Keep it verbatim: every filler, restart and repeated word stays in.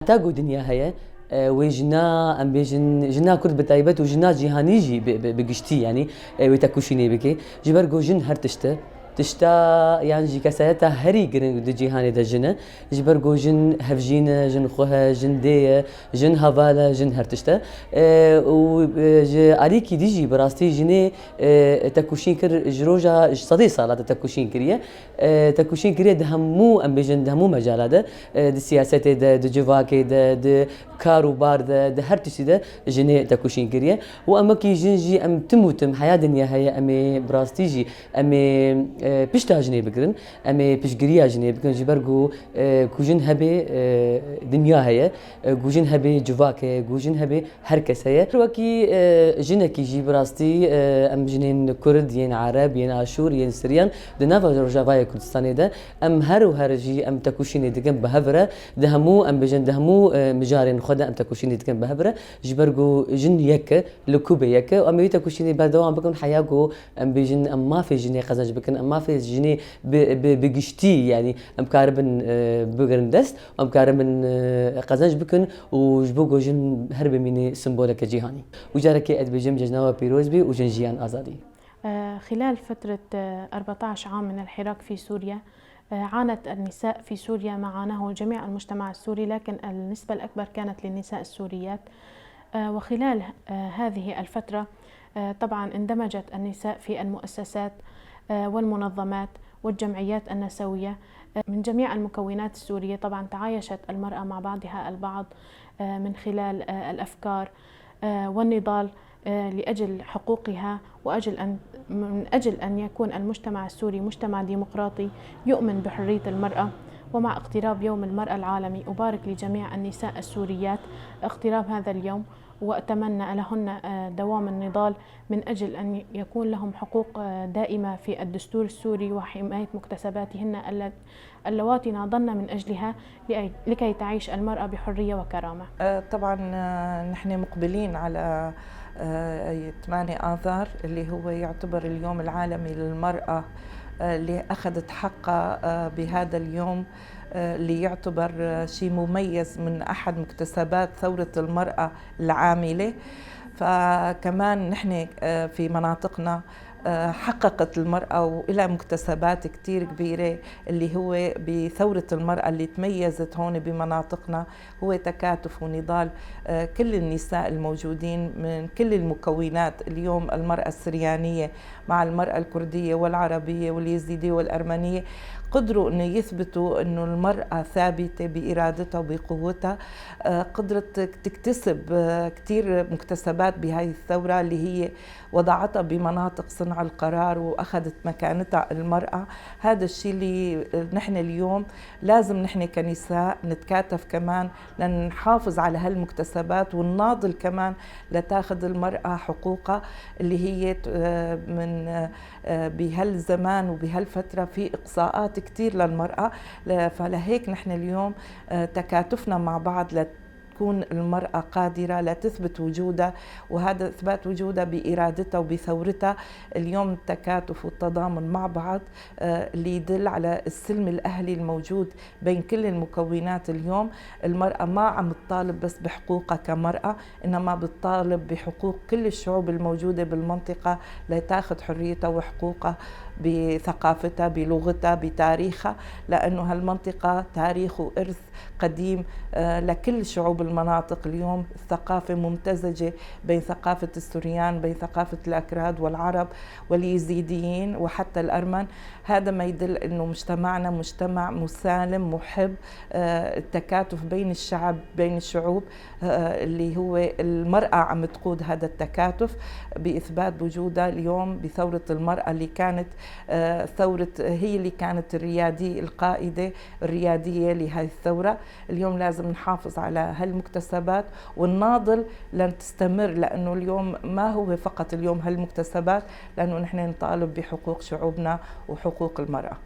Heta ku dinya heye, e, wê jina, em bêjin, jina Kurd bi taybet û jina cîhanî jî bi, bi, bi giştî, yanî, e, wê tekoşînê bike. Ji ber ku jin her tişt e. Tişta yan jî kesayeta herî giring di cîhanê de jin e. Ji ber ku jin hevjîn e, jin xwe he, jin dê ye, jin heval e, jin her tişt e. E, û, e, ji alîkî dî jî bi rastî jinê, e, tekoşîn kir, ji roja, ji sedê sala de tekoşîn kiriye. E, tekoşîn kiriye di hemû, em bêjin, di hemû mecala de, e, di siyasetê de, di civakê de, di kar û bar de, di her tiştî de jinê tekoşîn kiriye. Û em wekî jin jî em tim û tim heya dinya heye, em ê bi rastî jî em ê, e, pişta jinê bigirin, em ê piştgiriya jinê bikin, ji ber ku, e, ku jin hebe, e, dinya heye, e, ku jin hebe civak heye, ku jin hebe her kes heye. Wekî, e, jinekî jî bi rastî, e, em jinên Kurd, yên Ereb, yên Aşûr, yên Siryan di nava Rojavayê Kurdistanê de em her û her jî em tekoşînê dikin bi hev re, di hemû, em bêjin, di hemû, e, mijarên xwe de em tekoşînê dikin bi hev re, ji ber ku jin yek e, li Kubê yek e û em ê wî tekoşînê berdewam bikin heya ku em bêjin em mafê jinê qezenc bikin, em mafê jinê bi, bi, bi giştî, yanî em karibin, e, bigirin dest. Em karibin, e, qezenc bikin û ji bo ku jin her bimîne simboleke cîhanî. Û carekê ez dibêjim cejna we pîroz bî û jin jiyan azadî. آه، خلال فترة، آه، أربعتاش عام من الحراك في سوريا، آه، عانت النساء في سوريا ما عاناه جميع المجتمع السوري، لكن النسبة الأكبر كانت للنساء السوريات. آه، وخلال، آه، هذه الفترة، آه، طبعًا اندمجت النساء في المؤسسات، آه، والمنظمات والجمعيات النسوية، آه، من جميع المكونات السورية. طبعًا تعايشت المرأة مع بعضها البعض، آه، من خلال، آه، الأفكار، آه، والنضال، آه، لأجل حقوقها، وأجل أن، من أجل أن يكون المجتمع السوري مجتمع ديمقراطي يؤمن بحرية المرأة. ومع اقتراب يوم المرأة العالمي، أبارك لجميع النساء السوريات اقتراب هذا اليوم، وأتمنى لهن، آه، دوام النضال من أجل أن يكون لهم حقوق، آه، دائمة في الدستور السوري وحماية مكتسباتهن الل-، اللواتي ناضلن من أجلها لأي-، لكي تعيش المرأة بحرية وكرامة. آه، طبعًا، آه، نحن مقبلين على، آه، ثمانية آذار اللي هو يعتبر اليوم العالمي للمرأة، آه، اللي أخذت حقها، آه، بهذا اليوم، آه، اللي يعتبر، آه، شيء مميز من أحد مكتسبات ثورة المرأة العاملة. فكمان نحن، آه، في مناطقنا، آه، حققت المرأة وإلها مكتسبات كتير كبيرة، اللي هو بثورة المرأة اللي تميزت هون بمناطقنا، هو تكاتف ونضال، آه، كل النساء الموجودين من كل المكونات. اليوم المرأة السريانية مع المرأة الكردية والعربية واليزيدية والأرمنية قدروا إنه يثبتوا إنه المرأة ثابتة بإرادتها وبقوتها. آه، قدرت تكتسب، آه، كتير مكتسبات بهاي الثورة اللي هي وضعتها بمناطق صنع القرار وأخذت مكانتها المرأة. هذا الشيء اللي نحن اليوم لازم نحن كنساء نتكاتف كمان لنحافظ على هالمكتسبات ونناضل كمان لتاخذ المرأة حقوقها اللي هي ت-، آه، من، آه، بهالزمان وبهالفترة في إقصاءات كتير للمرأة. ل-، فلهيك نحن اليوم، آه، تكاتفنا مع بعض لتكون المرأة قادرة لتثبت وجودها، وهذا إثبات وجودها بإرادتها وبثورتها. اليوم التكاتف والتضامن مع بعض، آه، اللي يدل على السلم الأهلي الموجود بين كل المكونات اليوم. المرأة ما عم تطالب بس بحقوقها كمرأة، إنما بتطالب بحقوق كل الشعوب الموجودة بالمنطقة لتاخد حريتها وحقوقها بثقافتها، بلغتها، بتاريخها، لأنه هالمنطقة تاريخ وإرث قديم، آه، لكل شعوب المناطق. اليوم الثقافة ممتزجة بين ثقافة السريان، بين ثقافة الأكراد والعرب واليزيديين وحتى الأرمن. هذا ما يدل إنه مجتمعنا مجتمع مسالم، محب، آه، التكاتف بين الشعب، بين الشعوب، آه، اللي هو المرأة عم تقود هذا التكاتف بإثبات وجودها اليوم بثورة المرأة اللي كانت، آه، ثورة، هي اللي كانت الريادي-، القائدة الريادية لهاي الثورة. اليوم لازم نحافظ على هالمكتسبات ونناضل لنستمر، لأنه اليوم ما هو فقط اليوم هالمكتسبات، لأنه نحن نطالب بحقوق شعوبنا وحقوق المرأة.